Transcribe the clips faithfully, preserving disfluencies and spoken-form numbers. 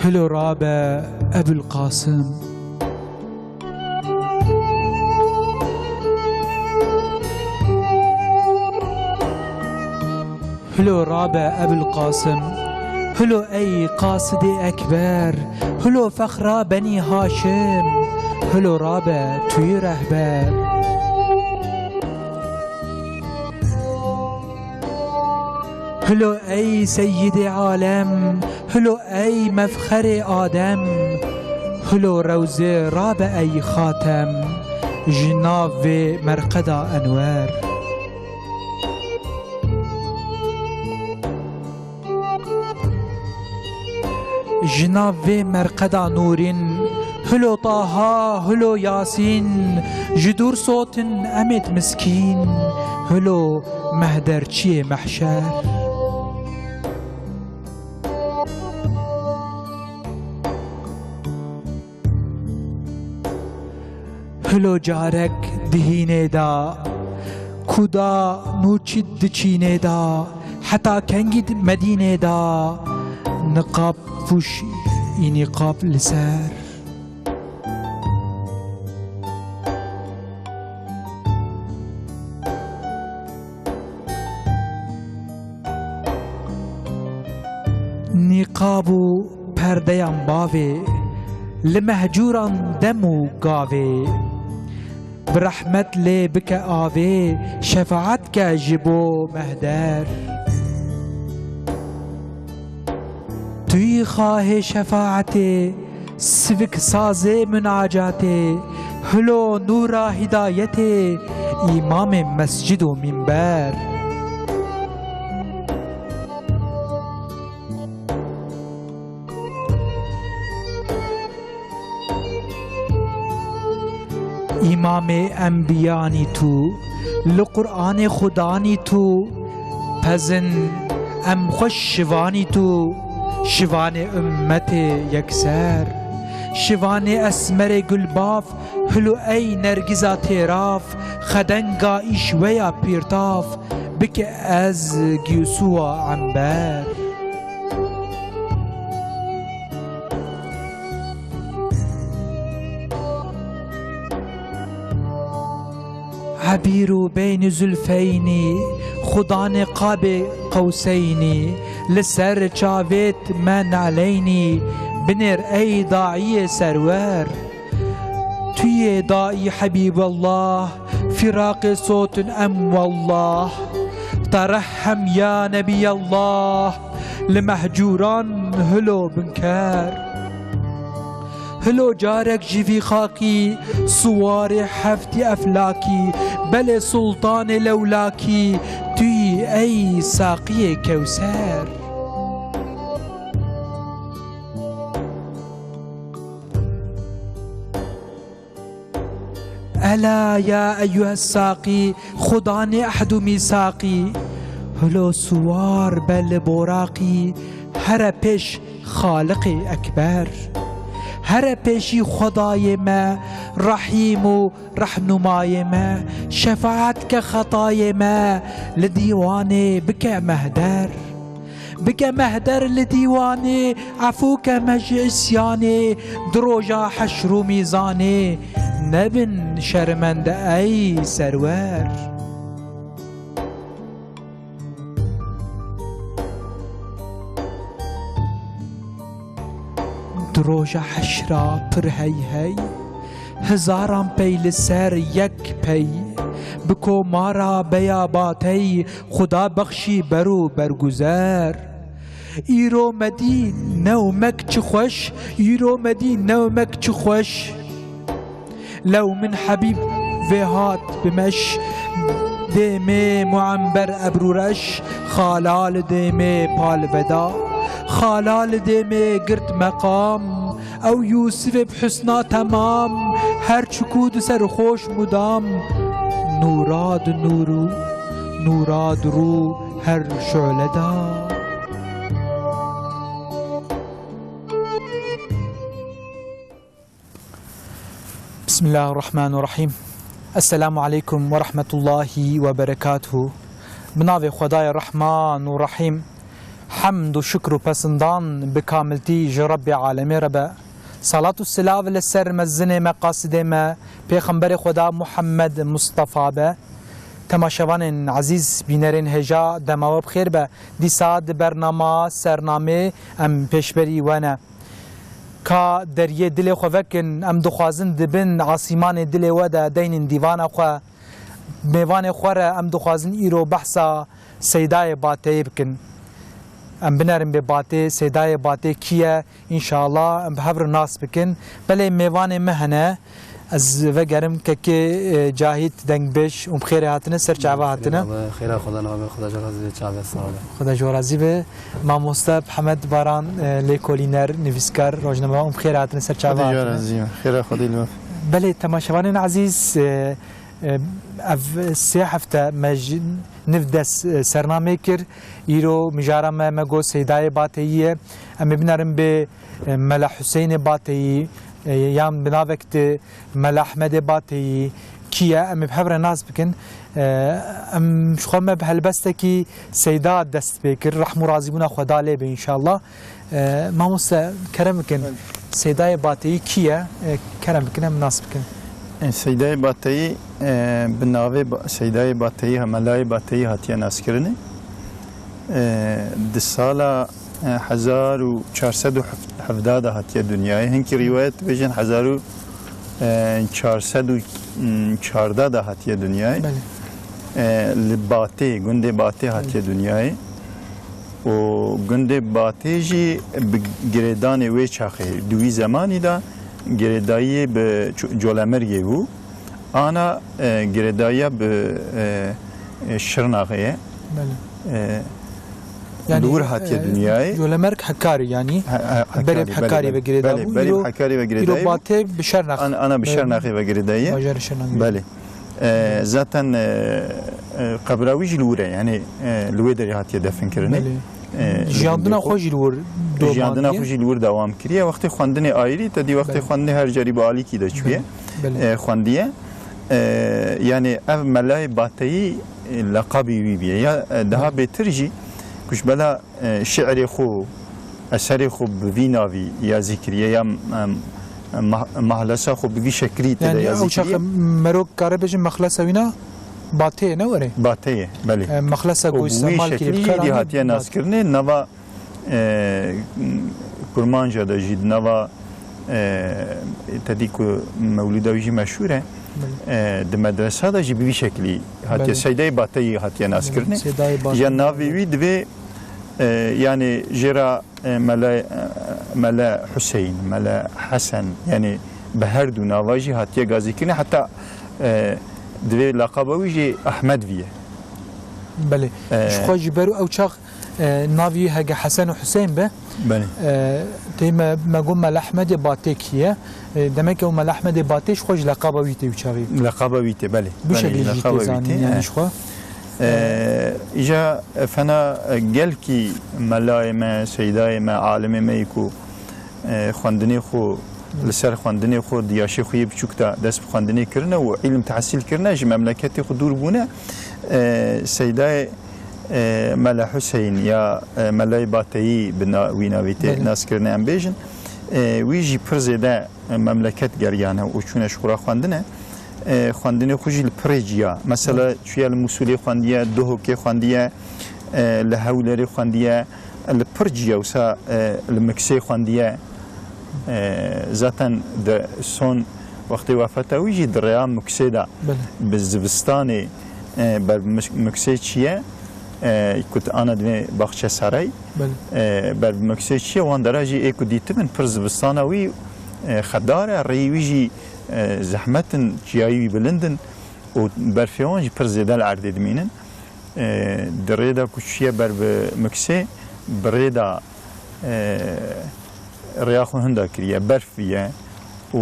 Hilo rabe Ebul Qasim. Hilo rabe Ebul Qasim. Hilo ey Qasidê Ekber. Hilo fexra Benî Haşim. Hilo rabe tuyî rehber. Hilo ey Seyyidê Alem, hilo ey mefxerê Adem, hilo rewzê rabe ey Xatem, ji nav vê merqeda Enwer. Ji nav vê merqeda Nûrîn, hilo Taha, hilo Yasîn, ji dûr sotin emêt miskîn, hilo mehderçiyê mehşer. Hilo carek dihînê da, ku da nûçî diçînê da, heta kengî di Medînê da, niqab pûş î niqab li ser. Nîqab û perdeyan bavê, li mehcûran dem û gavê. Bi rehmet lê bike avê, şefaet ke ji bo mehder. Tu yî xahê şefaetê, sivik sazê munacatê, hilo nûra hidayetê, îmamê mescid û mînber. Îmamê enbiyanî tu, li Qur'anê Xudanî tu, pezin em xweş şivanî tu, şivanê ummetê yekser, şivanê esmerê gulbav, hilo ey nergiza têrav, xedenga îşveya pîrtav, bike ez giyûsuwa ember. Ebîr û beynî zulfeynî, xudanê qabê qewseynî, li ser çavêt me naleynî, binêr ey daiyê serwer. Tu yê daî Hebîbellah, firaqê sotin em wellah. Terehhem ya Nebiyellah, li mehcûran hilo binker. Hilo carek ji vî xakî, siwarê heftî eflakî, belê sultanê lewlakî, tu yî ey saqiyê kewser. Ela ya eyyuhes saqî, xudanê ehd û mîsaqî, hilo siwar be li boraqî, here pêş Xaliqê Ekber. Here pêşî Xwedayê me, Rehîm û Rehnumayê me, şefaet ke xetayê me, li dîwanê bike mehder. Bike mehder li dîwanê, efû ke me ji îsyanê, di roja heşr û mîzanê, nebin şermende ey serwer. Di roja heşra pir hey hey, hezaran pey li ser yek pey, bi komara beya batey, Xuda bexşî ber û berguzer. Îro me dî newmek çi xweş, îro me dî newmek çi xweş. Lew min Hebîb vê hat bi meş, dêmê muember ebrûreş, xala li dêmê palveda, xala li dêmê girt meqam, ew Yûsifê bi husna temam, her çikû di ser xweş mudam, nûra di nûr û nûra di rû her şoleda. Bismillahirrahmanirrahîm. Esselamu aleykum ve rahmetullahi ve berekatuhu. Bi navê Xwedayê Rehman û Rehîm. Hemd û şikr û pesindan bi kamiltî ji Rebbê alemê re be. Salat û silav li ser mezinê me, qasidê me, Pêxemberê Xweda Muhammed Mustafa be. Temaşevanên ezîz, bînerên hêja, dema we bi xêr be. Dîsa di bernama Sernamê em pêşberî we ne. Ka deriyê dilê xwe vekin, em dixwazin di bin asîmanê dilê we de deynin dîvana xwe. Mêvanê xwe re em dixwazin îro behsa Seydayê Bateyê bikin. Em binerin bê Batê, Seydayê Batê kî ye? Înşallah em bi hev re nas bikin. Belê mêvanê me hene. Ez vegerim kekê, e, Cahît Dengbêj, hûn bi xêrê hatine, ser çava hatine. Xêra Xweda navê, Xweda ji razî be, çavê sağ be. Xweda ji we razî be. Mamoste Hemed Baran, e, lêkolîner, nivîskar, rojnamevan, hûn bi xêrê hatine, ser çava hatine. Xweda ji we razî be. Xêra Xwedê li we. Belê, temaşevanên ezîz, e, e, ev sê hefte me ji niv dest, e, Sernamê kir. Îro mijara me, me got Seydayê Bateyî ye. Em ê binerin bê, e, Mela Huseynê Bateyî, e, yan bi navek di Mela Ehmedê Bateyî kî ye? Em ê bi hev re nas bikin. E, em ji xwe me bi helbestekî Seyda dest pê kir. Rehm û razîbûna Xweda lê be înşallah. E, mamoste, kerem bikin. Evet. Seydayê Bateyî kî ye? E, kerem bikin, em nas bikin. E, Seydayê Bateyî, e, bi navê Ba-, Seydayê Bateyî, Melayê Bateyî hatiye naskirinê. E, di sala, e, hezar û çar sed û hevdeh de hatiye dinyayê. Hinkî rîwayet dibêjin hezar û çar sed û çardeh de hatiye dinyayê. Belê. E, li Batê, gundê Batê hatiye dinyayê. Û gundê Batê jî bi girêdanê wê çaxê, di wî zemanî de girêdayiyê bi ço-, Colemêrgê bû. Ana, e, girêdayiya bi, e, e, Şirnaxê ye. Belê. E, Yanî, li wir hatiye, e, dinyayê. Colemêrg Hekarî, yanî, He-, he-, berê bi Hekarî, Hekarî belê, ve girêdayî belê, bû. Berê bi Îro, Hekarî ve girêdayî. Îro Batê bi Şirnax. An-, ana bi Şirnaxê ve girêdayî. Bajarê Şirnaxê. Belê. E, zaten, e, e, qebra wî jî li wir e, yanî, e, li wê derê hatiye definkirinê. Belê. E, li Jiyandina gundê xwe jî li wir domaniye. Jiyandina xwe jî li wir dewam kiriye. Wextê xwendinê ayrî, te dî wextê Belê. Xwendinê her carî bi alîkî de çûye. Belê. Belê. E, xwendiye. E, yanî ev Melayê Bateyî, e, leqabî wî bîye. Ya, e, daha Belê. Bêtir jî ku ji bela e, şi'rê xwe, eserê xwe bi vî navî yazî kiriye ya, em, em, mah-, mahlesa xwe bi vî şeklî tê de Yanî yazî ew çax kiriye. Merok kare bêje mexlesa wîna Batê ye, ne were? Batê ye, belê. E, mexlesa Û ku bi wî îstemal kiriye, şeklî bi kar jî anî hatiye Batê. Naskirinê, nava, e, Kurmanca de jî, nava, e, te dî ku mewlûda wî jî meşhûr e. Belê. E, di medresa de jî bi vî şeklî hatiye, Belê. Seydayê Bateyî hatiye naskirinê. Belê, Seydayê Bateyî. Ya navê wî divê E, yanî jê re, e, Mele, e, Mele Huseyn, Mele Hesen, yanî bi her du nava jî hatiye gazîkirinê. Heta, e, divê laqaba wî jî Ahmed viye. Belê. E, Ji xwe ji ber û ew çax, e, navî hege Hesen û Huseyn be, Belê. E, tê me, me got Mele Ahmedê Batêkî ye. E, demek ew Mele Ahmedê Batê ji xwe ji leqaba wî tê wî çaxî. Leqaba wî tê, belê. Bu Belê, şekilde jî leqaba tê wî zanîn, tê, yanî e. Ji xwe. E, îja, e, fena, e, gelkî melayê me, seydayê me, alimê me yî ku, e, xwendinê xwe, li ser xwendinê xwe di yaşê xwe yê biçûk de dest bi xwendinê kirine û îlim tehsîl kirine, ji memleketê xwe dûr bûne. E, seydayê, e, Mele Huseyn ya, e, Melayê Bateyî bi na-, wî navî tê Belê. Nas kirine em bêjin. E, wî jî pir zêde memleket geriyane û çûne ji xwe re xwendine. E, xwendinê xwe jî li pirê ciya. Mesela, Evet. çûye li Mûsulê xwendiye, Duhokê xwendiye, e, li Hewlêrê xwendiye, li pir ciya wisa, e, li Miksê xwendiye. E, zaten di son wextê wefata wî jî di rêya Miksê de Belê. Bi zivistanê, e, ber bi Mik-, Miksê çiye, e, ku ana divê Baxçesaray, Belê. E, ber bi Miksê çiye, wan dera jî ê ku dîtibin pir zivistana wî, e, xedar e, rêyî wî jî, e, zehmet in, çiyayî wî bilind in û berfê wan jî pir zêde li erdê dimînin. E, di rê de ku çiye ber bi Miksê, bi rê de, e, rêya xwe hinda kiriye, berf bûye û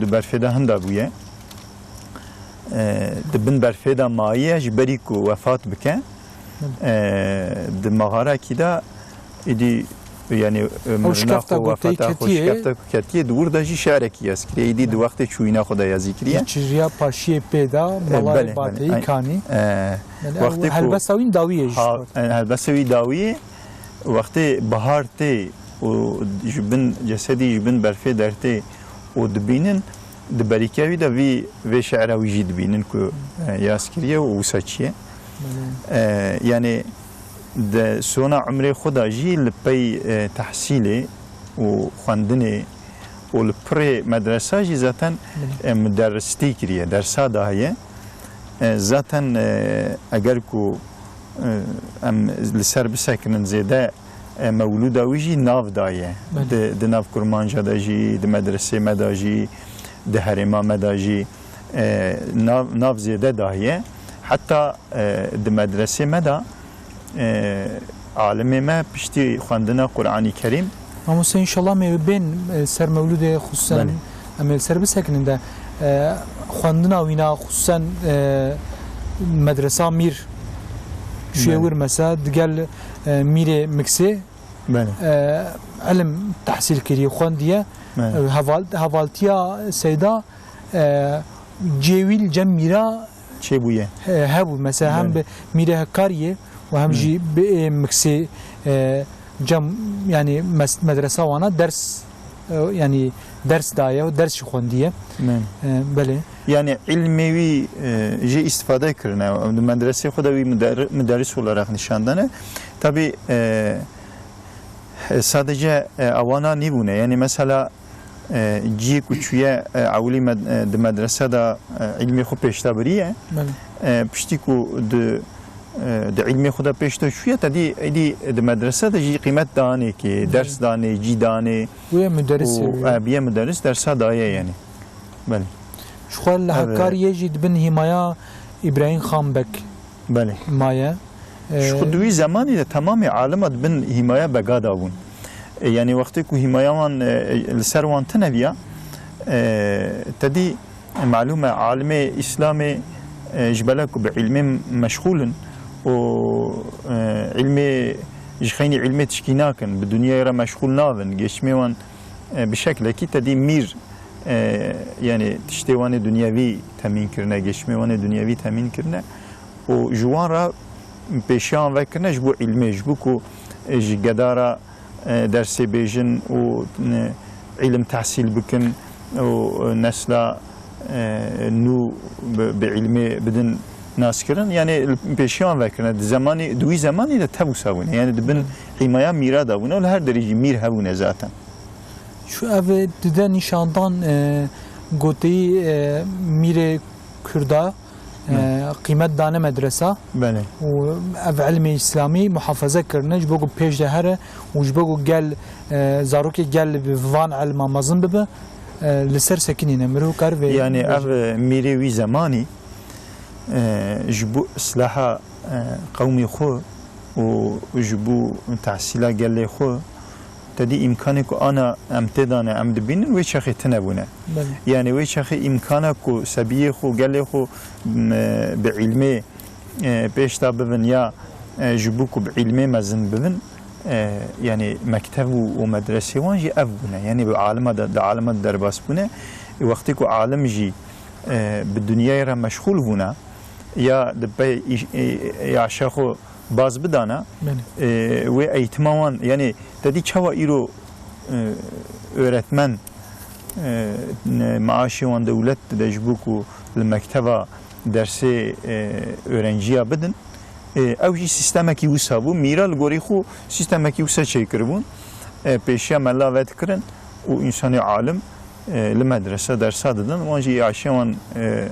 di berfê de hinda bûye. E, di bin berfê de mayiye ji berî ku wefat bike. E, di mexarekî de êdî, yanî, Ew mirina şikefta xwe, ku tê wefata xwe, ketiyê. Şikefta ku ketiyê, di wir de jî şi'rekî yaz kiriye. Êdî di wextê çûyîna xwe de yazî kiriye. Çiriya paşiyê pê de, E, Melayê belê, Bateyî belê. Kanî. E, Belê, wextê ew ku helbesta wî dawî ye ji ha-, xwe. E, helbesta wî dawî ye. Wextê bahar tê û ji bin cesedî ji bin berfê dertê û dibînin, di berîkeya wî de vî, vê şi'ra wî jî dibînin ku, e, yaz kiriye û wisa çi ye. Belê. E, yanî di sona umrê xwe de jî li pey, e, tehsîlê û xwendinê û li pirê medresa jî zaten, Belê. e, muderristî kiriye, dersa dahiye. E, zaten, e, eger ku, e, em li ser bisekinin zêde, e, mewlûda wî jî nav daye. Belê. Di, di nav kurmanca de jî, di medresê me de jî, di herêma me de jî, e, nav, nav zêde daye. Heta, e, di medresê me de, e, alimê me piştî xwendina Qur'anî Kerîm. Mamoste, înşallah me bên, e, ser mewlûdê xusûsen Belê. em ê li ser bisekinin de, e, xwendina wîna xusûsen, e, medresa mîr şûye Belê. wir mesela digel, e, mîrê Miksê, Belê. e, ilim tehsîl kiriye, xwendiye. Belê. E, heval-, hevaltiya Seyda, e, cêwîl cem mîra Çêbûye. e, hebû. Mesela hem Belê. bi mîrê Hekkariyê û hem Hı. jî bi ê Miksê, e, cem, yani mes-, medresa wana ders, e, yani ders daye û ders jî xwendiye. Belê. E, belê. Yani ilmê wî, e, jî istifade kirine. Di medresê xwe de wî müder-, müderris olarak nişan dane. Tabii, e, e, sadece, e, awana nîbûne. Yani mesela, e, ciyê ku çûye, e, ewilî med-, e, di medrese de, e, ilmê xwe pêşde biriye. Belê. E, piştî ku di, e, di ilmê xwe de pêşde çûye, te dî êdî di medrese de jî qîmet danê ki, Belê. ders danê, cî danê. Bûye müderris û, ya. e, bûye müderris, dersa daye yani. Belê. Ji xwe li Evet. Hekkariyê jî di bin hîmaya Îbrahîm Xan Beg Belê. maye. Ji xwe Ee, di wî zemanî de temamê alima di bin hîmaya Bega de bûn. E, yanî wextê ku hîmaya wan, e, li ser wan tune biya, e, te dî, e, malûm e, alimê Îslamê, e, ji bela ku bi îlmê meşxûl in û, e, îlmê, ji xeynî îlmê tişkî nakin, bi dinyayê re meşxûl nabin, geçimê wan, e, bi şeklekî te dî mîr, e, yanî tiştê wan ê dinyevî temîn kirine, geçimê wan ê dinyevî temîn kirine. û ji wan re pêşiyan vekirine ji bo îlmê, ji bo ku, e, ji geda re, e, dersê bêjin û, e, îlim tehsîl bikin û, e, nesla, e, nû bi, bi îlmê bidin naskirin. Yani pêşiyan vekirine. Di zemanî, di wî zemanî de tevûsa bûne. Yani di bin Hı. hîmaya mîra de bûne û li her derê jî mîr hebûne zaten. Şu ev dide nîşandan, e, goteyî, e, mîrê Kurda, Belê. e, qîmet dane medresa Belê. û ev ilmê îslamî muhafaze kirine, ji bo ku pêş de here û ji bo ku gel, e, zarokê gel bi van ilma mezin bibe, e, li ser sekinîne. Mirov kar vê Yani bêje. ev, e, mîrê wî zemanî, e, ji bo islaha, e, qewmê xwe û ji bo tehsîla gelê xwe, te dî îmkanê ku ana em tê de ne, em dibînin, wê çaxê tune bûne. Belê. Yani wê çaxê îmkana ku sebiyê xwe, gelê xwe, m, bi îlmê, e, pêş de bibin ya, e, ji bo ku bi îlmê mezin bibin, e, yani mektev û, û medresê wan jî ev bûne. Yani bi alima de, di alima de derbas bûne. Wextê ku alim jî, e, bi dinyayê re meşxûl bûne, ya di pey îş-, e, e, yaşa xwe baz bidana, Belê. e, wê eğitima wan, yani te dî çawa îro, e, öğretmen, e, ne, maaşê wan dewlet dide ji bo ku li mekteva dersê, e, öğrenciya bidin. E, ew jî sîstemekî wisa bû. Mîra li gorî xwe sîstemekî wisa çêkiribûn. E, pêşiya mela vedikirin û însanê alim, e, li medrese dersa didin. Wan jî yaşê wan, e,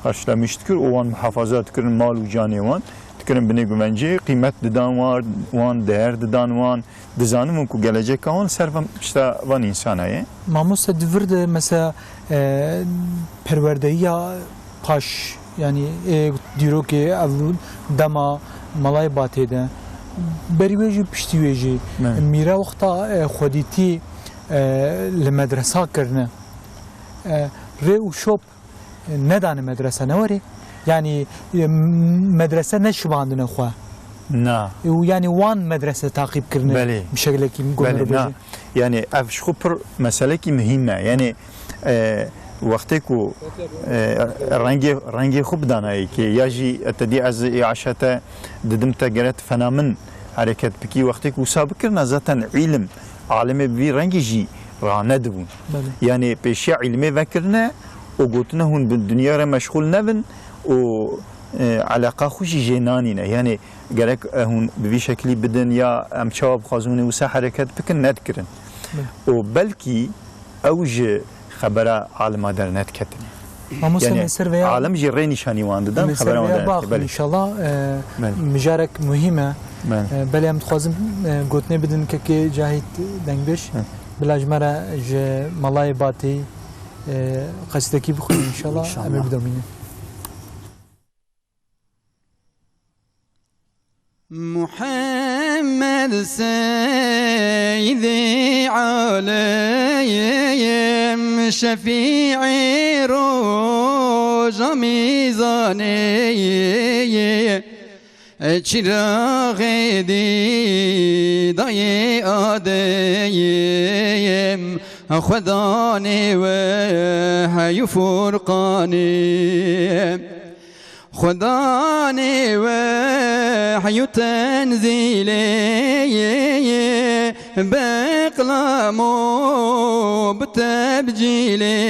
karşılamış dikir û wan muhafaza dikirin, mal û canê wan dikirin binê guvencê, qîmet didan wan, wan değer didan wan. Dizanin ku geleceka wan li ser van, pişta van însana ye. Mamoste, di vir de mesela, e, perwerdeyiya paş, yani, e, dîrokê ev dema Malayê Batê de, berî wê jî, piştî wê jî, Evet. mîra wexta, e, xwedîtî, e, li medresa kirine. E, rê û şop nedane medrese, ne werê? Yani, e, medrese neşibandine xwe. Na. Û yani wan medrese taqîb kirine Belê. bi şeklekî Belê, gomer na. bêje. Yani ev ji xwe pir meselekî muhîm e. Yani, e, wextê ku, e, rengê, rengê xwe bidanayê ki ya jî te dî ez ê aşa te didim te gere tu fena min hereket bikî. Wextê ku wisa bikirine, zaten îlim, alimê bi vî rengî jî ranedibûn. Belê. Yanî pêşiya îlimê vekirine û gotine hûn bi dinya re meşxûl nebin û, e, eleqa xwe jî jê nanîne. Yanî gerek, e, hûn bi vî şekilî bidin ya em çawa bixwazin hûn ê wisa hereket bikin, nedikirin. Belê. Û belkî ew ji xebera alima dernediketin. Mamoste, yanî, me ser veya, alim jî rê nîşanî wan didin, me ser xebera wan veya dernedike. Belê. Înşallah, e, belê, mijarek muhîm e. Belê. E, belê em dixwazin, e, gotinê bidin kekê Cahît Dengbêj. Hı. Bila ji me re ji Malayê Batî, e, qesîdekî bixwîne înşallah. Înşallah. Em ê bidomînin. Muhammed Seyyidî Aleyhim, Şefîî roja mîzanê, çîraxê dîdayê Adeyim, Xwedanê wehey û Furqanê. Xwedanê wehey û tenzîlê, bi qlam û bi tebcîlê,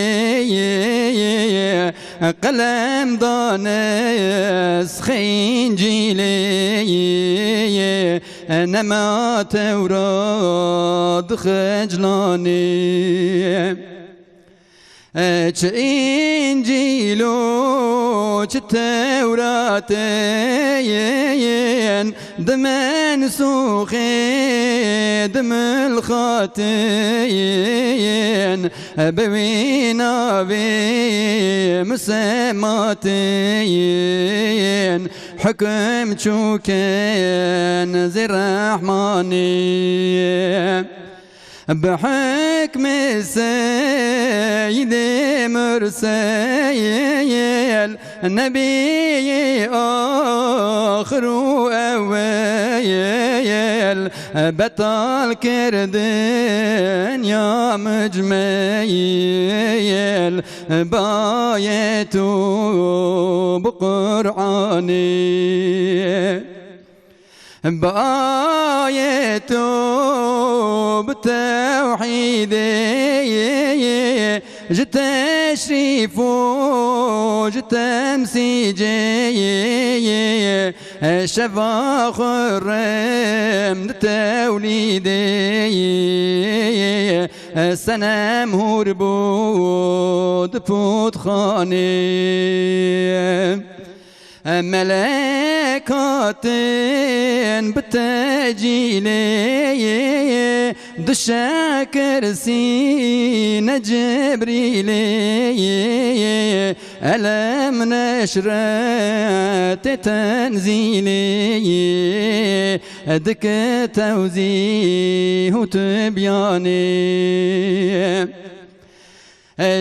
qelem dane nesxê Încîlê, nema Tewrat xeclanê. Çi Încîl û çi Tewratên, di mensûxê, di milxatên, bi wî navê misematên, hukm çûken zê Rehmanê. Bi hukmê Seyyidê Murseyl, Nebiyê axir û eweyl, betal kirdin ya mucmeyl, bi ayet û bi Qur'anê. Bi ayet û bi tewhîdê, ji teşrîf û ji temsîcê, şeva xurrim di tewlîdê, senem hûr bû di pûtxanê. Melek hatin bi tecîlê, dişe kirsî ne Cibrîlê, elem neşre tê tenzîlê, dike tewzîh û tibyanê.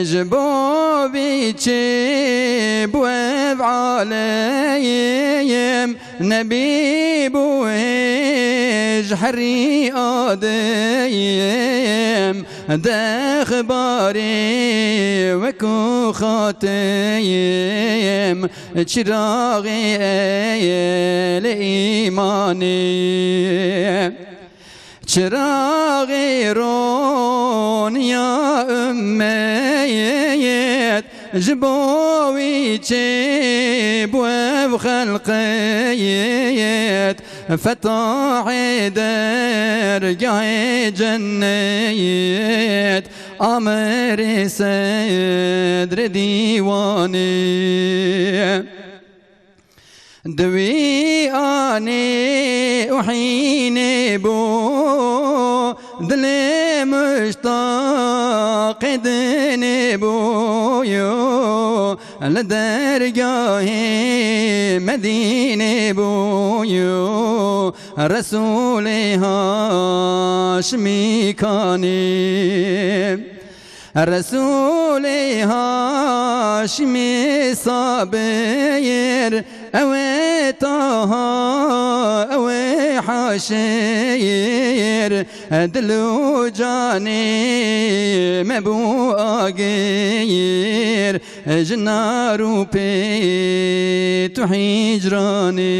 Ji bo vî çê bû ev alem, nebî bû hêj herî adem, dexbarê wekû xatim, çiraxê ehlê îmanê. Çiraxê roniya ummet, ji bo wî çê bû ev xelqet, fetahê dergahê cennet, amirê sedrê dîwanê. Di wî anê û hînê bû, dilê muştaqê dinê bû, yo, li dergahê Medînê bû, yo, Resûlê Haşimî kanê. Resûlê Haşimî Sabir, ew ê Taha, ew ê Haşir, dil û canê me bû agir, ji nar û pêt û hicranê.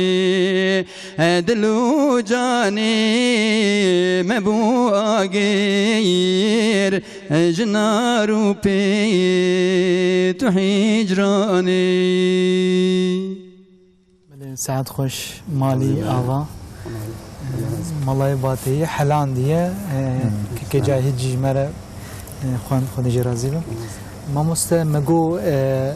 Dil û canê me bû agir, ji nar û pêt û hicranê. Belê, saet xweş, malî ava. Malayê Bateyî helandiye, e, Hmm. ke-, keca hiç ji me re, e, xwend, Xwedê jê razî be. Mamoste, me got, e,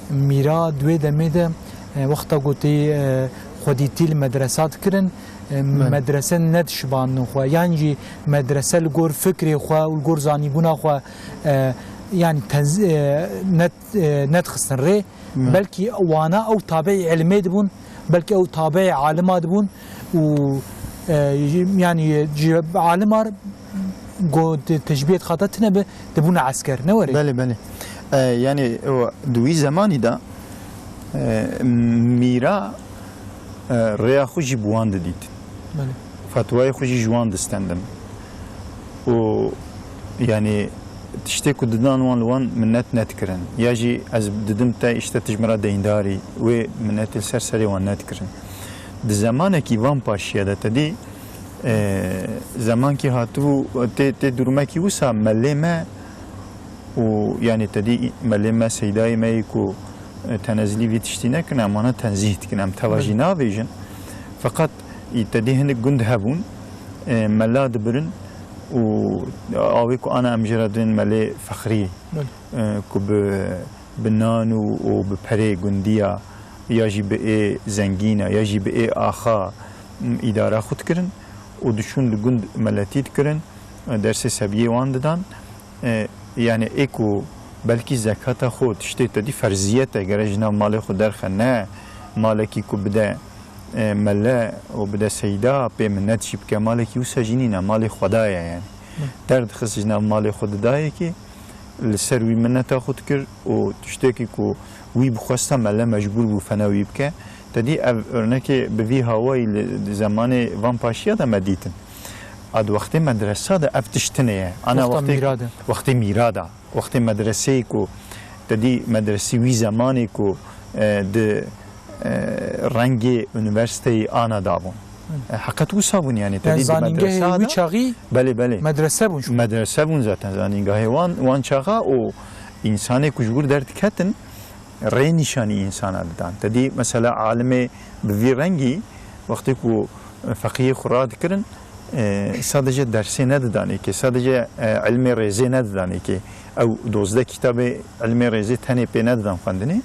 mîra di wê demê de, e, wexta ku tê, e, xwedîtî li medresa dikirin, e, Belê. medrese nedişibandin xwe. Yan jî medrese li gor fikrê xwe û li gor zanîbûna xwe, e, yanî tenz-, e, net-, e, nedixistin rê. Hı. Belkî wana ew tabeî ilmê dibûn, belkî ew tabeî alima dibûn û, e, yanî ji alima re go te-, teşbiyet xata tine bi, dibûne esker, ne were? Belê, belê. E, yanî o, di wî zemanî de, e, mîra, e, rêya xwe jî bi wan didît. Belê. Fetwayê xwe jî ji wan distendin. Û, yanî, tiştê ku didan wan li wan minnet nedikirin. Ya jî ez didim te, îşte tu ji min re deyndar î, wê minnetê li ser serê wan nedikirin. Di zemanekî van paşiya de te dî, e, zemankî hatibû, tê, tê durumekî wisa melê me û, yanî, te dî melê me, seydayê me yê ku, e, tenezîlî vî tiştî nekirin, em wana tenzîh dikin, em teva jî Belê. navêjin. Feqet, î, te dî hinek gund hebûn, e, mela dibirin û awê ku ana em jê re dibin melê fexrî, Belê. e, ku bi, bi nan û, û bi perê gundiya, ya jî bi ê zengîna, ya jî bi ê axa, m, îdara xwe dikirin û diçûn li gund meletî dikirin, e, dersê sebiyê wan didan. E, yanî ê ku belkî zekata xwe, tiştê te dî ferziyet e, gere ji nav malê xwe derxe, ne malekî ku bide, e, mele û bide seyda, pê minnet jî bike, malekî wisa jî nîne, malê Xwedayê ye yanî. Hı. Derdixist ji nav malê xwe didayekê, li ser wî minneta xwe dikir û tiştekî ku wî bixwesta mele mecbûr bû fena wî bike. Te dî ev örnekê bi vî hawayî li, di zemanê van paşiya de me dîtin. A di wextê medresa de ev tişt tine ye. Ana Wexta wextê, mîra de. wextê mîra de. Wextê medreseyê ku te dî medresî wî zemanê ku, e, di, e, rengê unîversîteyê ana dabûn. Hı. E, heqet wisa bûn yanî. Te Yani dî di zanîngehê medresa wî de çaxî Belê, belê. medrese bûn şu. Medrese bûn zaten zanîngehê wan, wan çaxa û însanê ku ji wir derdiketin, rê nîşanî însana didan. Te dî mesela alimê bi vî rengî wextê ku feqiyê xwe radikirin, e, sadece dersê nedidan êkê, sadece, e, ilmê rêzê nedidan êkê. Ew dozdeh kitabê ilmê rêzê tenê pê nedidan xwendinê.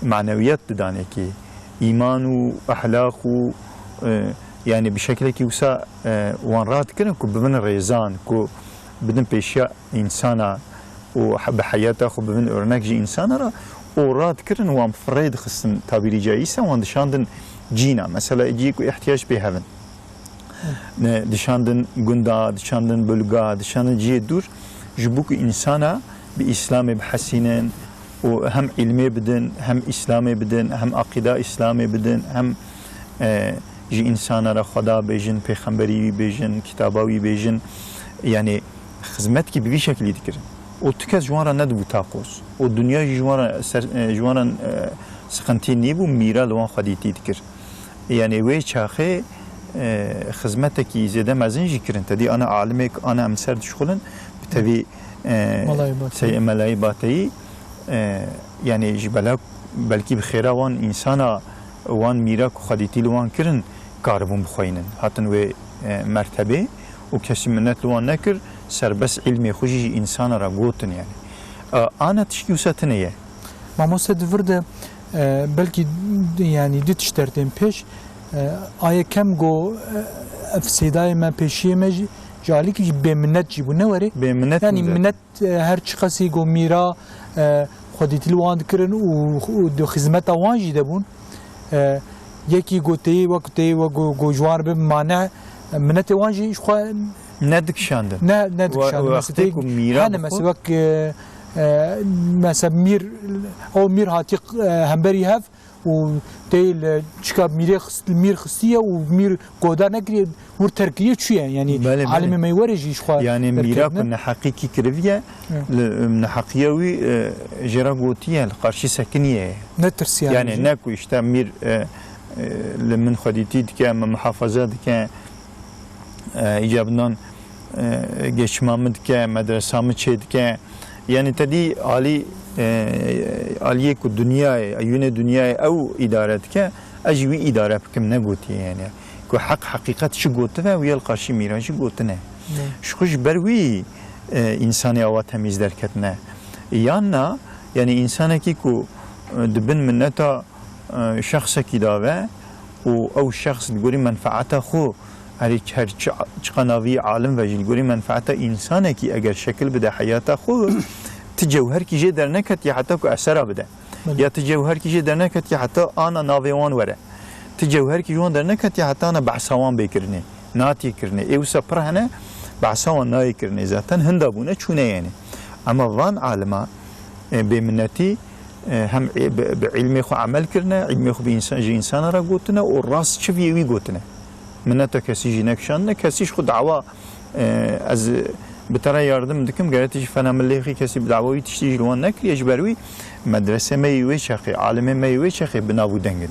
Manewiyet didan êkê. Îman û ehlaq û, e, yani bi şekilekî wisa, e, wan radikirin ku bibin rêzan, ku bidin pêşiya însana û he-, bi heyata xwe bibin örnek ji însana re û radikirin wan firê dixistin tabîrî cayîse wan dişandin cîna. Mesela cî ku îhtiyac pê hevin. Ne, dişandin gunda, dişandin bölga, dişandin cihê dûr, ji bo ku însana bi Îslamê bihesînin û hem îlmê bidin, hem Îslamê bidin, hem aqîda Îslamê bidin, hem, e, ji însana re Xweda bêjin, pêxemberî wî bêjin, kitaba wî bêjin. Yani xizmetkî bi vî şekilî dikirin. Û tu kes ji wan re nedibû taqoz. Û dinya jî ji wan re ser, e, ji wan re, e, siqintî nîbû, mîra li wan xwedîtî dikir. Yani wê çaxê, e, xizmetekî zêde mezin jî kirin. Te dî ana alimêk, ana em ser dişxulin, bi tevî, e, Melayê Bateyî. Sey-, Melayê Bateyî, e, yani ji bela belkî bi xêra wan însana, wan mîra ku xwedîtî li wan kirin, karibûn bixweynin. Hatin wê, e, mertebê û kesî minnet li wan nekir, serbest îlmê xwe jî ji însana re gotin yani. E, ana tişkî wisa tune ye. Mamoste di vir de, e, belkî, yani, du tişt dertên pêş. E, a yekem go, e, ev seydayê me, pêşiyê me jî, ji alîkî jî bêminnet jî bû, ne werê? Bêminnet Yani bû zaten. Minnet, e, her çiqasî go mîra, e, xwedîtî li wan dikirin û, û di xizmeta wan jî de bûn. E, yekî go têyî wek têyî wek go, go ji wan re bibe mane, e, minnetê wan jî ji xwe Nedikişandin. Ne, nedikişandin. Wa-, Mesela wextê tê-, ku mîra hene bixwe. Mesela wek, e, e, mesela mîr, ew mîr hatî, e, hemberî hev û tê li çika mîrê xist-, mîr xistiye û mîr goda nekiriye, wir terkiriye çûye. Yanî Belê, belê. Alimê me werê jî ji xwe Yani mîra derketine. Ku neheqîkî kiriviye, Evet. Li, neheqiya wî, e, jê re gotiye, li qarşî sekiniye. Ne tirsiye Yani jî. Ne ku işte mîr, e, e, li min xwedîtî dike, min muhafaza dike, e, îcabindan, e, geçima min dike, medresa min çê dike. Yani te dî alî, e, aliyê ku dinyayê, eyûnê dinyayê ew îdare dike, ez jî wî îdare bikim, ne gotiye yani. Ku heq, heqîqet çi gotive, wî ya li qarşî mîran jî gotine. Ne. Ji xwe ji ber wî, e, însanê awa temîz derketine. Yan na, yani însanekî ku, e, di bin mineta, e, şexsekî de be û ew şexs li gorî menfaeta xwe, herî her çi, çiqa navî alim ve jî li gorî menfaeta însanekî eger şekil bide heyata xwe, ti cewherkî jê derneketiye heta ku esera bide. Belê. Ya ti cewherkî jê derneketiye heta ana navê wan were. Ti cewherkî ji wan derneketiye heta ana behsa wan bê kirinê. Natiye kirinê. Ê wisa pir hene, behsa wan nayê kirinê zaten. Hinda bûne çûne yani. Ama van alima, e, bêminnetî, e, hem, e, bi, bi ilmê xwe emel kirine, ilmê xwe bi însan, ji însana re gotine û rast çi viyê wî gotine. Minneta kesî jî nekişandine, kesî ji xwe dawa, e, ez bi te re yardim dikim, gere tu jî fena min lêxî, kesî bi dawa wî tiştî jî li wan nekiriye, ji ber wî medresê me yê wê çaxê, alimê me yê wê çaxê bi nav û deng in.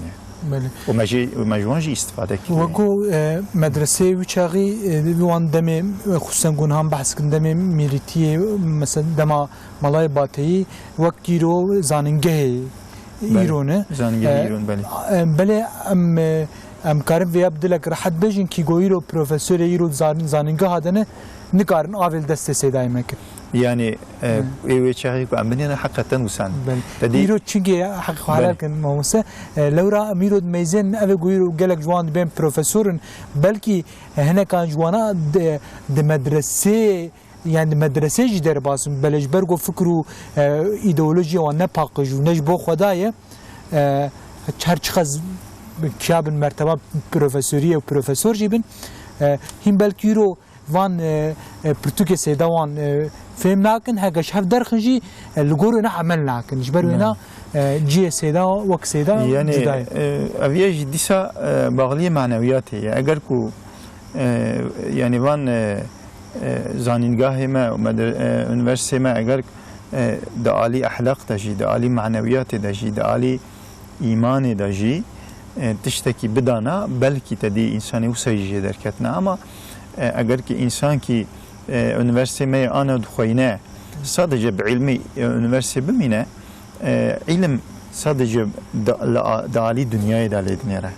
Belê. Û me jê, û me ji wan jî îstifade kiriye. Weko, e, medreseyê wî çaxî, e, wan demê, e, xusûsen ku niha behs dikin demê mîrîtiyê, mesela dema Malayê Bateyî wek îro zanîngehê Belê. Îro ne. Zanîngehê E, îro ne, belê. e, belê em, e, em karin vêya bi dilek rehet bêjin kî go îro profesorê îro zan-, zanîngeha de ne, nikarin avê li destê Seydayê me kir. Yani, e, Hmm. ê wê çaxê ku em binêne heqeten wisa ne. Belê. Te dî Îro çingê heq xwe helal Belê. Kin mamoste. E, lewra em îro dimeyzên ev ê ku îro gelek ji wan dibên profesor in. Belkî hinekan ji wana di, di medresê Yani medresê jî derbas in, belê ji ber ku fikir û, e, îdeolojiya wan ne paqij û ne ji bo Xweda ye, e, her çiqas kiya bin merteba profesoriyê û profesor jî bin, e, hîn belkî îro van, e, e, pirtûkê Seyda wan, e, fêm nakin, heke ji hev derxin jî, e, li gor wê ne emel nakin. Ji ber wê ne, e, cihê Seyda wek Seyda Yani, cuda ye. E, ev ye jî dîsa, e, baxliyê manewiyatê ye. Eger ku E, yani van, e, e, zanîngahê me û medre-, e, unîversîteyê me eger, e, di alî ehlaq de jî, di alî manewiyatê de jî, di alî îmanê de jî, e, tiştekî bidana, belkî te dî însanê wisa jî jê derketine. Ama, e, eger ki însankî, e, unîversîteyê me yê ana dixweyne, sadece bi îlmê, e, unîversîteyê bimîne, E, îlim sadece di, li a-, di alî dinyayê de lê dinêre.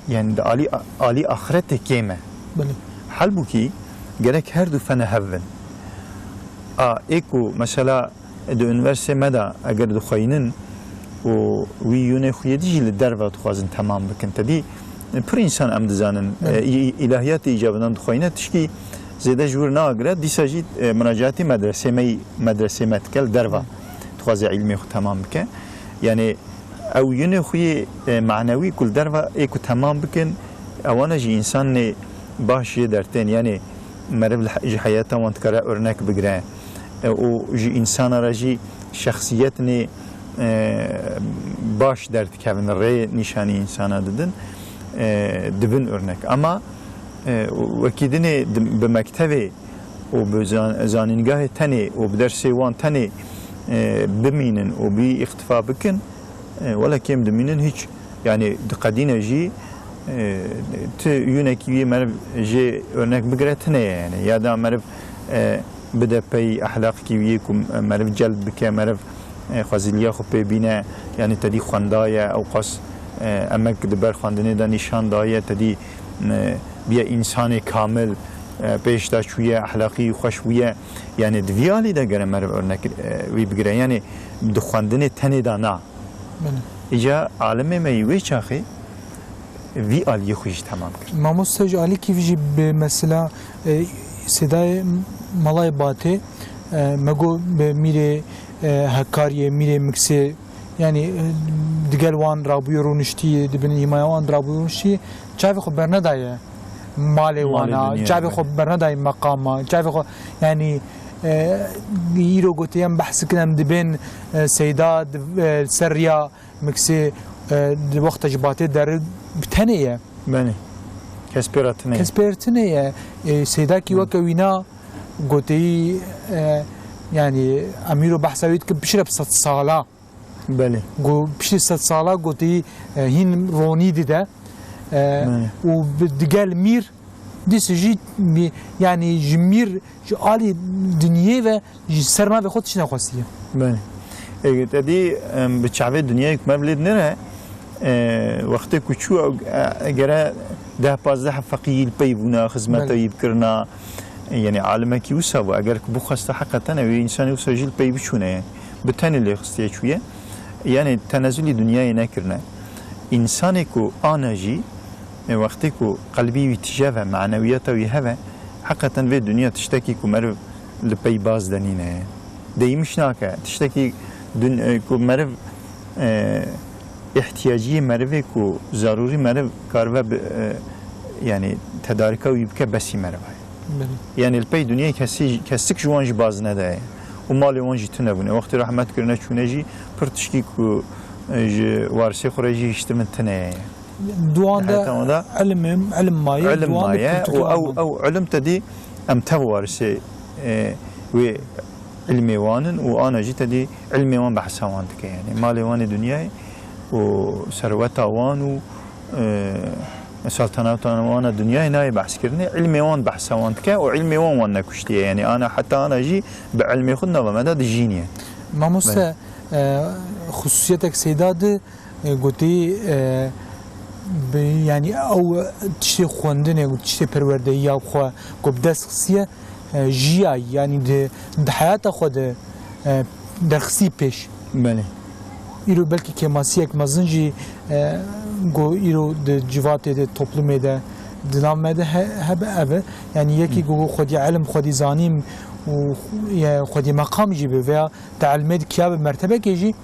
Yani di alî, alî axretê kêm e. Belê. Halbûkî gerek her du fene hev bin. A, ê ku mesela di unîversîteyê me de eger dixweynin û wî yûnê xwe yê dî jî li derve dixwazin temam bikin. Te dî pir însan em dizanin, Belê. e, î-, î-, îlahiyatê îcabidan dixweyne tişkî zêde ji wir nagire, dîsa jî, e, muracatî medresê me, medresê me dike li derve. Belê. Dixwaze îlmê xwe temam bike. Yani ew yûnê xwe yê, e, manewî ku li derve ê ku temam bikin, ewana jî însanê baş jê dertên. Yani meriv li he-, ji heyata wan dikare örnek bigire. E, û ji însana re jî şexsiyetnê, e, baş derdikevin, rê nîşanî însana didin, e, dibin örnek. Ama, e, wekî dinê di, bi mektevê û bi zan-, zanîngahê tenê û bi dersê wan tenê, e, bimînin û bi îxtifa bikin, e, wele kêm dimînin hiç, yani diqedîne jî, e, ti yûnekî wî meriv jê örnek bigire tine ye yani. Ya da meriv, e, bide pey ehlaqkî wî ku meriv celb bike, meriv, e, xwezîliya xwe pê bîne, yani te dî xwendaye, ewqas, e, emek di ber xwendinê de nîşan daye, te dî, e, biye însanê kamil, e, pêş de çûye, ehlaqî xweş bûye. Yani di vî alî de gere meriv örnek, e, wî bigire. Yani di xwendinê tenê de na. Belê. Îca alimê me yî wê çaxê vî aliyê xwe jî temam kir. Mamoste ji alîkî vî jî bi mesela, e, Sêdayê Malayê Batê, e, me got bi mîrê, e, Hekariyê, mîrê Miksê, yanî, e, digel wan rabûyê rûniştî, di bin hîmaya wan rabûyê rûniştî, çavê xwe bernedaye malê Malê wana, dinyayê, çavê belê. Xwe bernedaye meqama, çavê xwe, yanî, e, îro gotiye em behs dikin, em dibên, e, Seyda di, e, ser riya Miksê E, di wexta ji batê derê bi tenê ye. Belê. Kes pê re tine ye. Kes pê re tine ye. E, Seydakî Hı. weke wîna goteyî, e, yanî em îro behsa wî dikin, piştre bi sed sala. Belê. Go-, piştî sed sala goteyî, e, hîn ronî dide. E, Belê. û bi digel mîr Dîsa jî mi-, yanî ji mîr, ji alî dinyê ve ji ser navê xwe tişt nexwestiye. Belê. Ê, te dî, em, bi çavê dinyayê ku me bi lê dinêre, e, wextê ku çû, e, gere deh pazdeh feqî yî li pey bûna, xizmeta Belê. yî bikirina, e, yanî alimekî wisa bû. Eger ku bixwesta heqeten ew ê însanê wisa jî li pey biçûne, yanî bi tenê lê xistiye çûye. Yanî tenezulî dinyayê nekirine. Însanê ku ana jî, e, wextê ku qelbî wî tije ve, manewiyata wî heve, heqeten vê dinya tiştekî ku meriv li pey baz de nîne. Deymiş nake. Tiştekî dun-, e, ku meriv, e, ihtiyaciyê merivê ku zarûrî meriv karibe bi, e, yanî tedarika wî bike, besî meriv e. Belê. Yanî li pey dinyayê kesî, kesik ji wan jî baz nedaye. Û malê wan jî tune bûne. Wextê rahmet kirine çûne jî pir tişkî ku, e, ji warisê xwe re jî hiştimin tune ye. Di wan de Heta wan de ilim, ilim maye, ilim di wan de maye pirtûkê û wan ew, de. ew ilim te dî em tev warisê, e, wê ilmê wan in û ana jî te dî ilmê wan behsa wan dike. Yanî malê wan ê dinyayê û serweta wan û, e, saltanata wan a dinyayê nayê behskirinê. Ilmê wan behsa wan dike û ilmê wan wan nekuştiye. Yanî ana heta ana jî bi ilmê xwe di nava me de dijîniye. Mamoste, Belê. e, xusûsiyetek Seyda di E, gotî, e, bi, yanî ew tiştê xwendinê û tiştê perwerdeyiya xwe ku bi dest xistiye, e, jiyayî, yanî di, di heyata xwe de, e, derxistî pêş. Belê. Îro belkî kêmasiyek mezin jî, e, ku îro di civatê de, toplumê de, di nav me de he-, hebe ev e. Yanî yekî Hı. ku xwedî ilim, xwedî zanîn û, e, xwedî meqam jî be veya di ilmê de kiyabe mertebekê jî,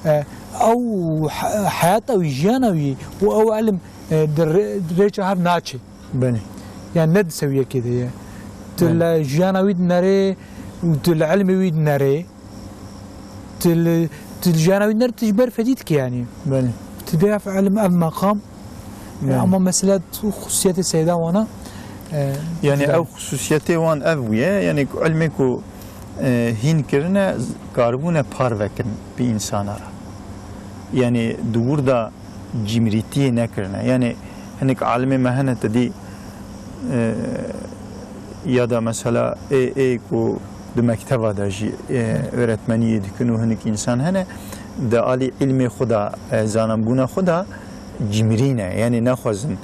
e, ew he-, heyata wî, jiyana wî û ew ilim, e, di rê-, rêça hev naçê. Belê. Yanî ne di sewiyekê de ye. Tu Belê. li jiyana wî dinerê û tu li ilmê wî dinerê. Tu li, tu li jiyana wî dinerê, tu ji ber fedî dikî yanî. Belê. Tu dê ev ilim, ev meqam. Belê. Ama mesela tu xusûsiyetê Seyda wana, e, Yanî güzel. ew xusûsiyetê wan ev bûye, yanî ku ilmê ku e, hîn kirine, z-, karibûne parve kin bi însana re. Yanî di wir de cimrîtiyê nekirine. Yanî hinek alimê me hene te dî, e, ya da mesela ê, ê ku di mekteba de jî, e, öğretmeniyê dikin û hinek însan hene, di alî ilmê xwe de, e, zananbûna xwe de cimrî ne. Yanî nexwazin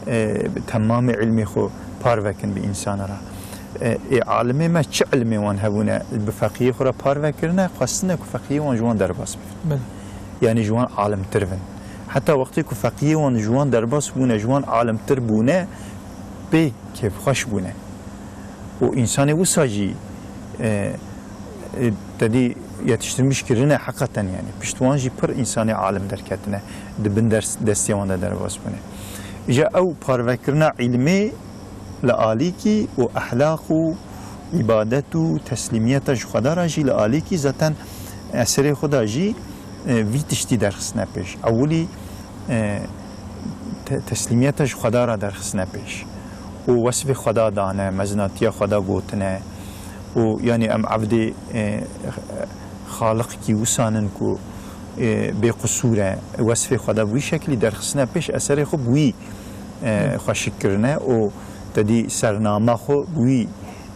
e, bi temamê ilmê xwe parve kin bi însana re. E, ê alimê me çi ilmê wan hebûne, bi feqiyê xwe re parve kirine, xwestine ku feqiyê wan ji wan derbas bibin. Belê. Yanî ji wan alimtir bin. Heta wextê ku feqiyê wan ji wan derbas bûne, ji wan alimtir bûne, pê kêfxweş bûne. Û însanê wisa jî, e, e, te dî yetiştirmiş kirine heqeten, yanî pişt wan jî pir însanê alim derketine, di bin ders, destê wan de derbas bûne. Îja ew parvekirina îlmê li alîkî û ehlaq û îbadet û teslîmiyeta ji Xweda re jî li alîkî zaten eserê xwe de jî, e, vî tiştî derxistine pêş. Ewilî, e, te-, teslîmiyeta ji Xweda re derxistine pêş. Û wesfê Xweda dane, mezinatiya Xweda gotine. Û yanî em evdê, e, xaliqkî wisan in ku, e, bêqusûr e. Wesfê Xweda bi wî şeklî derxistine pêş, eserê xwe bi wî, e, xweşik kirine û te dî sernama xwe bi wî,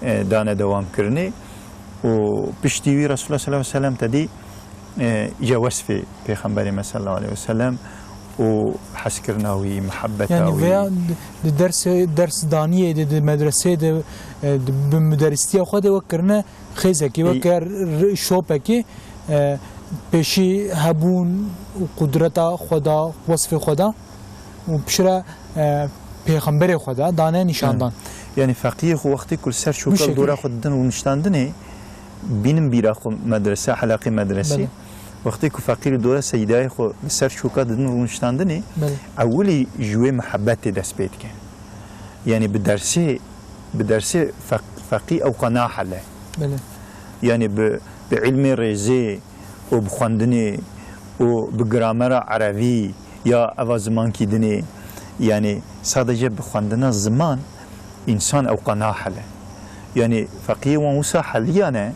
e, dane dewam kirinê. Û piştî wî Resulullah sallallahu aleyhi ve sellem te dî, e, îca wesfê Pêxemberê me sallallahu aleyhi ve sellem û hezkirina wî, mihebeta Yanî wî. veya di, di dersê, ders daniyê de, di medreseyê de, e, di, bi muderrîstiya xwe de wek kirine xêzekê, Ê- weke r-, r-, şopekê, e, pêşî hebûn û qudreta xwe da, wesfê xwe da û piştre, e, pêxemberê xwe da, dane nîşandan. Yanî feqiyê xwe wextê ku li ser Bu çoka li şekil. dora xwe didin rûniştandinê, bînin bîra xwe medrese, helaqê medresê. Belê. Wextê ku feqî li dora seydayê xwe li ser çoka didin rûniştandinê, Belê. ewilî ji wê mihebetê dest pê dike. Yanî bi dersê, bi dersê feq-, feqî ew qe nahele. Belê. Yanî bi, bi ilmê rêzê û bi xwendinê û bi gramera erebî ya eva zimankî dinê, yanî sadece bi xwendina ziman însan ewqa nahele. Yanî feqiyê wan wisa heliyane,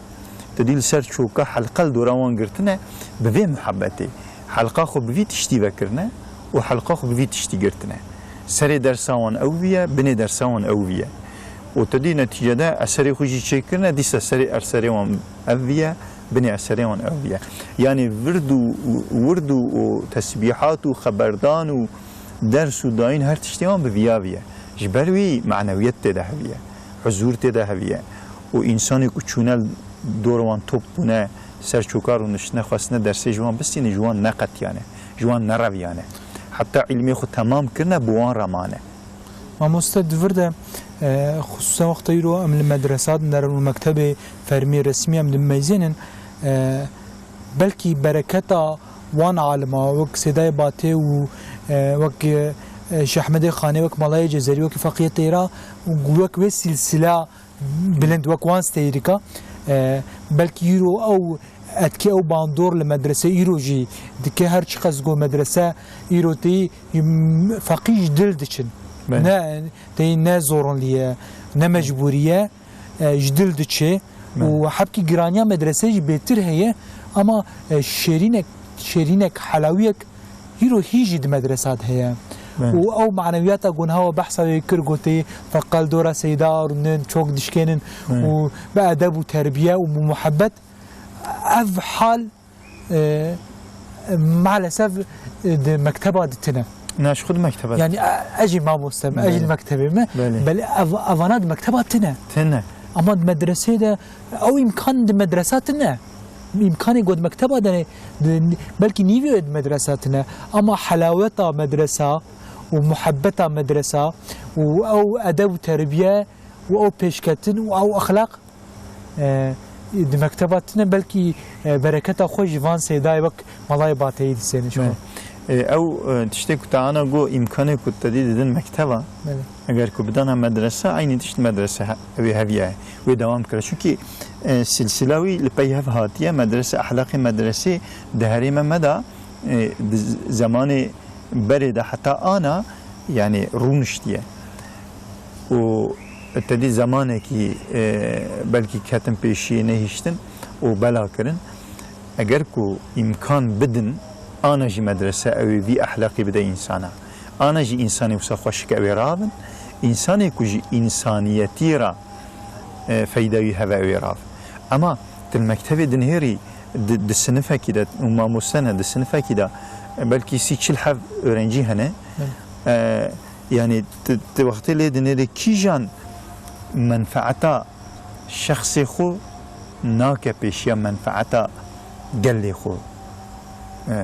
tu dî li ser çoka helqa li dora wan girtine, bi vê muhebbetê. Helqa xwe bi vî tiştî vekirine û helqa xwe bi vî tiştî girtine. Serê dersa wan ew viye, binê dersa wan ew viye. Û tu dî netîcede eserê xwe jî çêkirine, dîsa serê erserê wan ev viye, binê eserê wan ew viye. Yanî vird û, wird û, û tesbîhat û xeberdan û ders û dayîn her tiştê wan bi viya viye. Ji ber wî manewiyet tê de heviye, huzûr tê de heviye. Û însanê ku çûne li dor wan top bûne, ser çoka rûniştine, xwestine dersê ji wan bistîne, ji wan neqetiyane, ji wan nereviyane. Heta îlmê xwe temam kirine, bi wan re mane. Mamoste, di vir de, e, xisûsen wexta îro em li medresa dinerin û mektebê fermî resmî em dimeyzênin, e, belkî bereketa wan alima wek Sêdayê Batê û, e, wek, e, Şêh Ehmedê Xanê, wek Malayê Cezerî, wek Feqiyê Teyra û wek wê sîlsila bilind, wek wan stêrîka, e, belkî îro ew etkê, ew bandor li medrese îro jî dike, her çiqas ku medrese îro tê, m-, feqî ji dil diçin. Belê. Ne, tê ne zorinlî ye, ne mecbûrî ye, e, ji dil diçe. Belê. Û hebkî giraniya medrese jî bêtir heye, ama, e, şêrînek, şêrînek, helawiyek îro hî jî di medresa de heye. Belê. Û ew manewiyata ku niha we behsa wê kir, gotê, feqel dora seyda rûnin, çok dişkênin Belê. û bi edeb û terbiye û bi muhebbet, ev hal, e, maalesef, e, di mekteba de tine. Na, ji xwe di mekteba de. Yani, e, ez jî mamoste me, ez jî Belê. mektebê me. Belê. Belê, ev-, evana di mekteba tine. Tine. Ama di medresê de, ew îmkan di medresa tine. Îmkanê ku di mekteba de ne, di, belkî nîvê wê di medresa tine. Ama helaweta medresa û muhebbeta medresa û ew edeb û terbiye û ew pêşketin û ew exlaq, e, di mekteba tine, belkî, e, bereketa xwe ji van seydayê wek Malayê Bateyî disêne ji xwe. Me. E, ew, e, tiştê ku te ana got, îmkanê ku te dî didin mekteba, Belê. eger ku bidana medrese, eynî tişt medrese he-, wê heviya ye, wê dewam kire. Çunkî, e, silsila wî li pey hev hatiye, medrese, ehlaqê medresê di herême me de, e, di z-, zemanê berê de heta ana, yanî rûniştiye. Û te dî zemanekî, e, belkî ketin pêşiyê, nehiştin û bela kirin. Eger ku îmkan bidin, ana jî medrese ew ê vî ehlaqî bide însana. Ana jî însanê wisa xweşik ew ê ravin. Însanê ku ji însaniyetî re, e, feyda wî heve ew ê ravin. Ema tu li mektevê dinihêrî di, di sinifekî de û mamoste ne, di sinifekî de, e, belkî sî çil hev öğrenci hene. Belê. E, yanî tu, tu wextê lê dinêrê kîjan menfeeta şexsê xwe nake pêşiya menfeeta gelê xwe, e,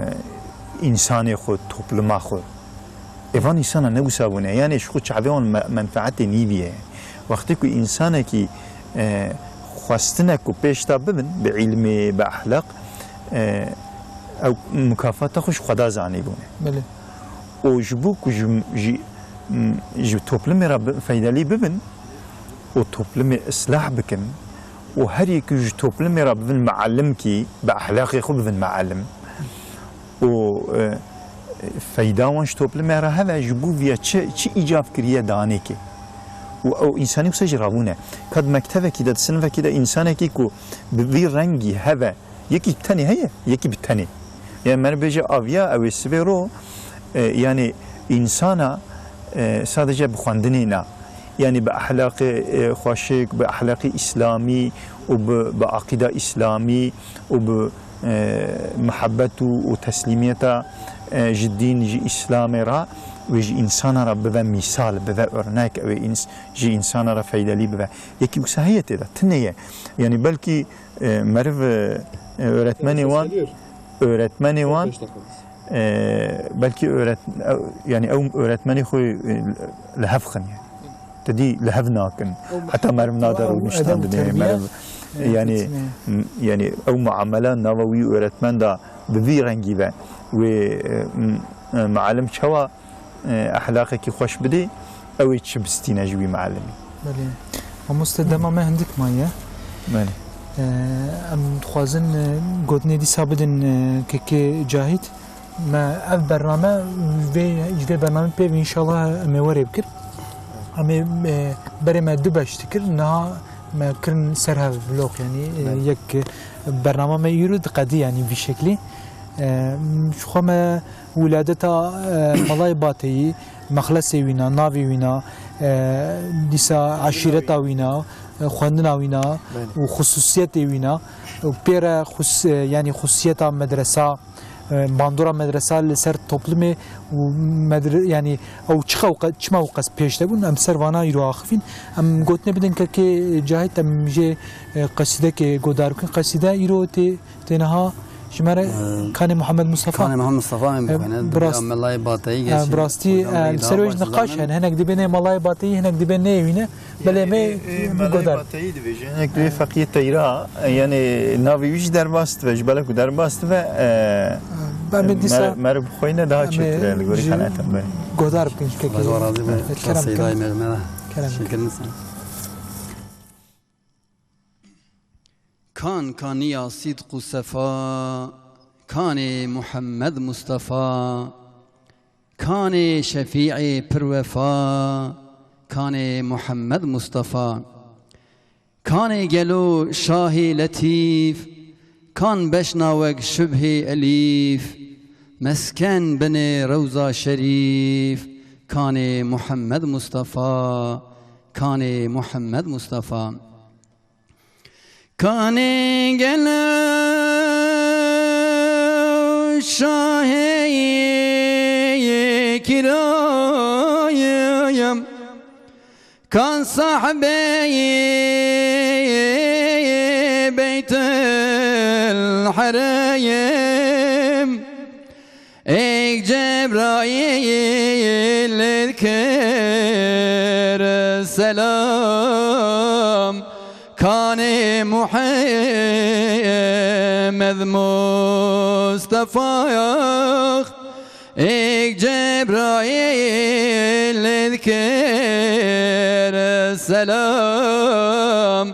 însanê xwe, topluma xwe. Ê van însana ne wisa bûne. Yanî ji xwe çavê wan me-, menfeetê nîviye. Wextê ku însanekî, e, xwestine ku pêş de bibin, bi îlmê, bi ehlaq, e, ew mukafata xwe ji Xweda zanîbûne. Belê. Û ji bo ku ji, ji, ji toplumê re bi-, feydelî bibin û toplumê islah bikin û her yekî ji toplumê re bibin muallimkî, bi ehlaqê xwe bibin muallim. Û, e, feyda wan ji toplumê re heve, ji bo viya çi, çi îcab kiriye danêkê. Û ew însanî wisa jî rabûne. Ka di mektevekî de, di sinifekî de însanekî ku bi vî rengî heve, yekî bi tenê heye, yekî bi tenê. Yani, meriv bêje aviya, ew ê sibê ro, e, yani, însana, e, sadece bi xwendinê na. Yani, bi ehlaqê, e, xweşik, bi ehlaqê îslamî û bi, bi aqîda îslamî û bi, e, muhebbet û, û teslîmiyeta, e, ji dîn, ji îslamê re wê ji însana re bibe mîsal, bibe örnek, ew ê îns-, ji însana re feydelî bibe. Yekî wisa heye tê de, tune ye. Yani belkî, e, meriv, e, öğretmenê wan, öğretmenê wan, e, belkî öğret-, ew, yani ew öğretmenê xwe, e, li hev xin yani. Te dî li hev nakin. Heta meriv nade rûniştandinê, meriv, yani, m-, yani ew muamela nava wî öğretmen de bi vî rengî ve wê, e, m-, e, muallim çawa, e, ehlaqekî xweş bidê, ew ê çi bistîne ji wî muallimî. Belê. Mamoste, dema me hindik maye. Belê. Em dixwazin, e, gotinê dîsa bidin, e, kekê Cahît. Me ev bername, vê, ji vê bernamê pê ve înşallah em ê werê bikir. Em ê, e, berê me du beş dikir, niha me kirin ser hev vlog, yanî, e, Belê. yek, e, bernama me îro diqedî, yanî vî şeklî. E, ji xwe me wiladeta, e, Melayê Bateyî, mexlesê wîna, navê wîna, e, dîsa eşîreta wîna, e, xwendina wîna Belê. û xusûsiyetê wîna û pê re xus-, e, yanî xusûsiyeta medresa, e, bandora medresa li ser toplumê û medre-, yanî ew çiqa wqe-, çima wqas pêş de bûn, em ser vana îro axifîn. Em gotinê bidin kekê Cahît, em jê, e, qesîdekê godar bikin. Qesîde îro tê, tê niha ji me re Ee, Kanê Muhammed Mustafa. Kanê Muhammed Mustafa em Ee, bixwîne, bi birast-, Melayê Bateyî ee, geçin. bi rastî, Hocam ee, beyî li ser daha wê jî baş niqaş zanin. hene, hinek dibê nê Melayê Bateyî, hinek dibê nêwîne. Belê Ee, mê, ee, mê Melayê godar. Bateyî dibêje, hinek dibê Feqiyê Teyra, ee, yanî navê wî jî derbas dibe, ji belek ku derbas dibe, ee, Em ê dîsa mer-, meriv bixwîne daha em ê çêtir e li gorî ji qenaeta me. Godar bikin ji kekê. Xwedê razî be. Kerem, Seydayê kerem. Mermera. Kerem. Şekirin sen. Kan kaniya sîdq û sefa, kanê Muhammed Mustafa, kanê şefîê pir wefa, kanê Muhammed Mustafa. Kanê gelo şahê letîf, kan beşna weg şibhê elîf, mesken binê rewza şerîf, kanê Muhammed Mustafa, kanê Muhammed Mustafa. Kanê gelo şahê kirayim, kan sahbê Beytül Hereyim. Êk Cebraîl dikir selam, kanê Muhammed Mustafa. Êk Cebraîl dikir selam,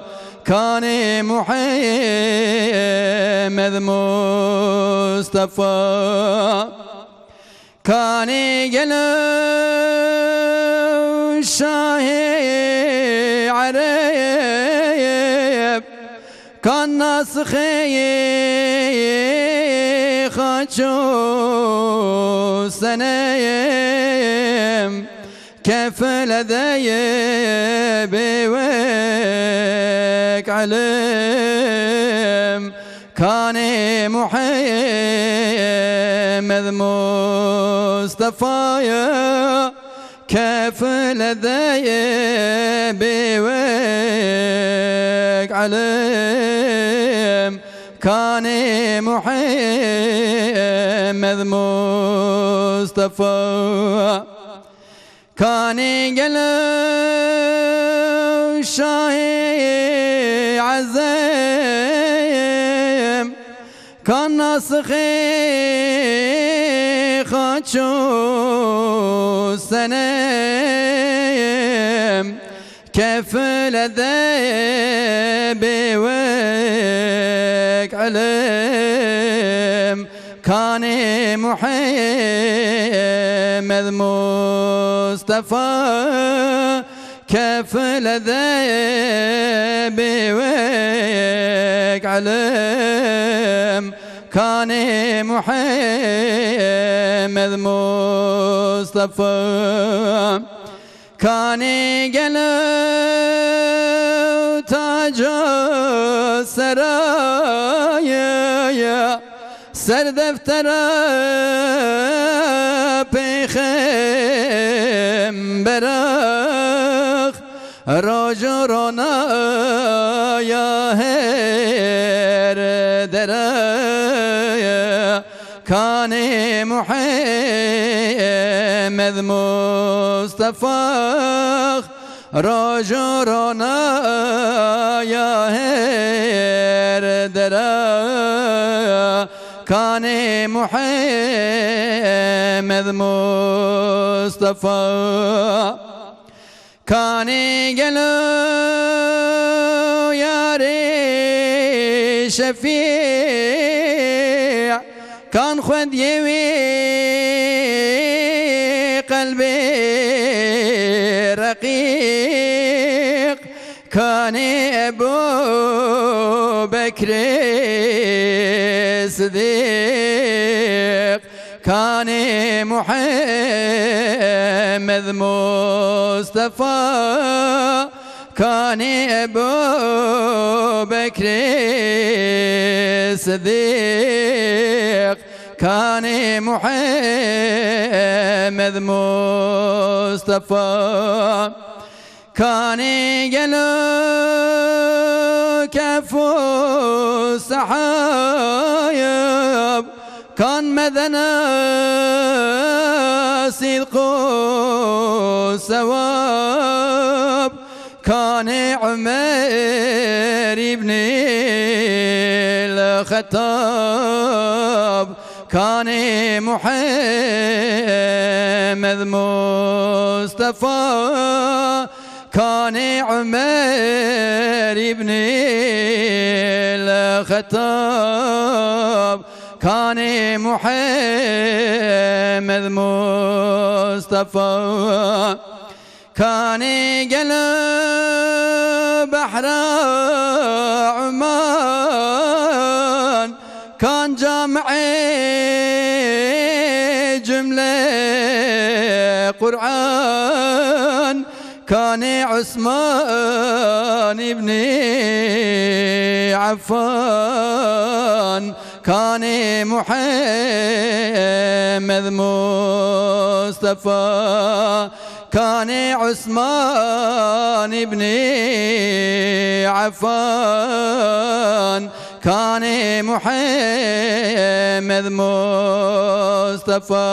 kanê Muhammed Mustafa. Kanê gelo şahê Ereb, kan nasixê xaç û senem. Kefile de ye bê wek elem, kanê Muhammed Mustafa ye. Kefile de ye bê wek elem, kanê Muhammed Mustafa. Kanê gelo şahê ezem, kan nasixê xaç û senem, kefile de bê wek elem, kanê Muhammed Mustafa. Kefile de bê wek elem, kanê Muhammed Mustafa. Kanê gelo taca seraye, ser deftera pêxembera, roj û ronaya her dera. Kanê Muhammed Mustafa, roj û ronaya her dera. Kanê Muhammed Mustafa. Kanê gelo yarê şefî, kan xwediyê wî qelbê reqîq, kanê Ebû Bekrê Sidîq, kanê Muhammed Mustafa, kanê Ebû Bekrê Sidîq, kanê Muhammed Mustafa. Kanê gelo kef û sehayab, kan medena sidq û sewab, kanê Umer ibn el-Xettab, kanê Muhammed Mustafa, kanê Umer ibn el-Xettab, kanê Muhammed Mustafa. Kanê gelo behra Uman, kan camiê cumle Qur'an, kanê Usman ibn Affan, kanê Muhammed Mustafa, kanê Usman ibn Affan, kanê Muhammed Mustafa.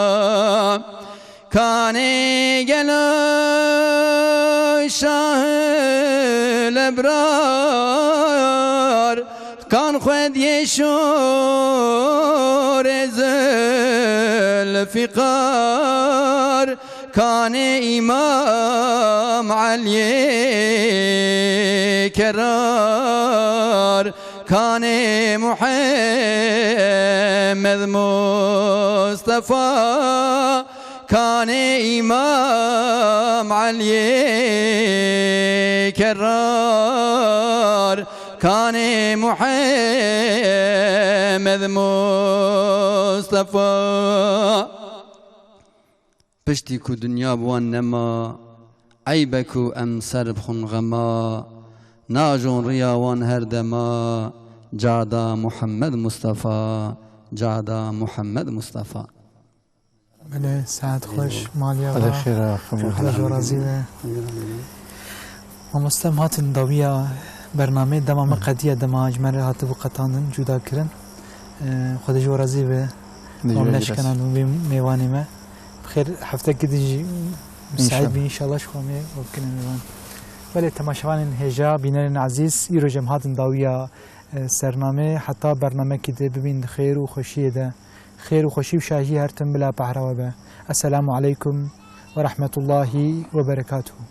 Kanê gelo Şah Lebrar, kan xwediyê şûrê Zulfîqar, kanê Îmam Eliyê Kerar, kanê Muhammed Mustafa, kanê Îmam Eliyê Kerar, kanê Muhammed Mustafa. Piştî ku dinya bi wan nema, eyb e ku em ser bixwin xema, najon riya wan her dema, cada Muhammed Mustafa, cada Muhammed Mustafa. Belê, saet xweş, maliya Xwedê va. Xêra, xemû Xwedê ji we razî be. Mamoste, em hatin dawiya bernameyê, dema me qediya, dema ji me re hatibû qetandin, cuda kirin. Xwedê ji we razî be. Xwedê ji we Mamoste razî be. Şikenan û mê-, mêvanê me. Bi xêr, heftekî din jî misaît bî, înşallah ji xwe em ê we bikine mêvan. Belê, temaşevanên hêja, bînerên ezîz, îro jî em hatin dawiya, e, sernamê, heta bernamekî din bibîn di xêr û xweşiyê de. Xêr û xweşî û şahî her tim bila pehra we be. Esselamu aleykum ve rahmetullahi ve berekatuhu.